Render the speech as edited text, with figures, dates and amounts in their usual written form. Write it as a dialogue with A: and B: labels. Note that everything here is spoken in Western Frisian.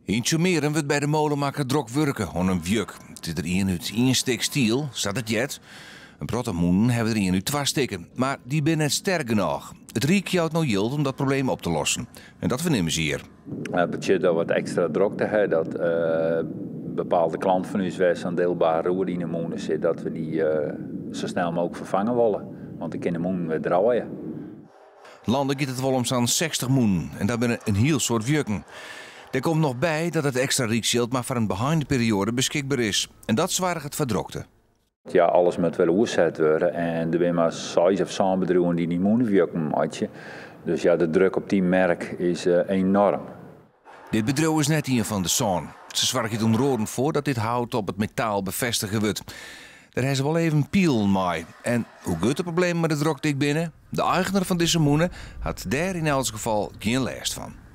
A: Yn Tsjummearum wurdt by de molemakker drok wurke oan in wjuk. It is der ien út ien stik stiel, sa't it heart. In protte mûnen hawwe der ien út twa stikken, mar dy binne net sterk genôch. It Ryk jout no jild om dat probleem op te lossen. En dat fernimme se hjir.
B: Dat betsjut dat we wat ekstra drokte ha, dat bepaalde klanten fan ús wêr't sa'n deelbare roede yn 'e mûne sit, dat we dy sa snel mooglik ferfange wolle, want dan kin de mûne wer draaie.
A: Lanlik giet it wol om sa'n 60 mûnen en dat binne in hiel soad wjukken. Dêr komt noch by dat it ekstra ryksjild mar foar in beheinde perioade beskikber is. En dat soarget foar drokte.
B: Ja, alles moat wer oerset wurde en der binne mar seis of sân bedriuwen dy't dy mûnewjukken meitsje. Dus ja, de druk op dy merk is enoarm.
A: Dit bedriuw is net ien fan de sân. Se soargje der ûnder oaren foar dat dit hout op it metaal befêstige wurdt. Dêr ha se wol even pielen mei. En hoe grut de problemen mei de drokte ek binne, de eigener fan dizze mûne hat dêr yn elts gefal gjin lêst fan.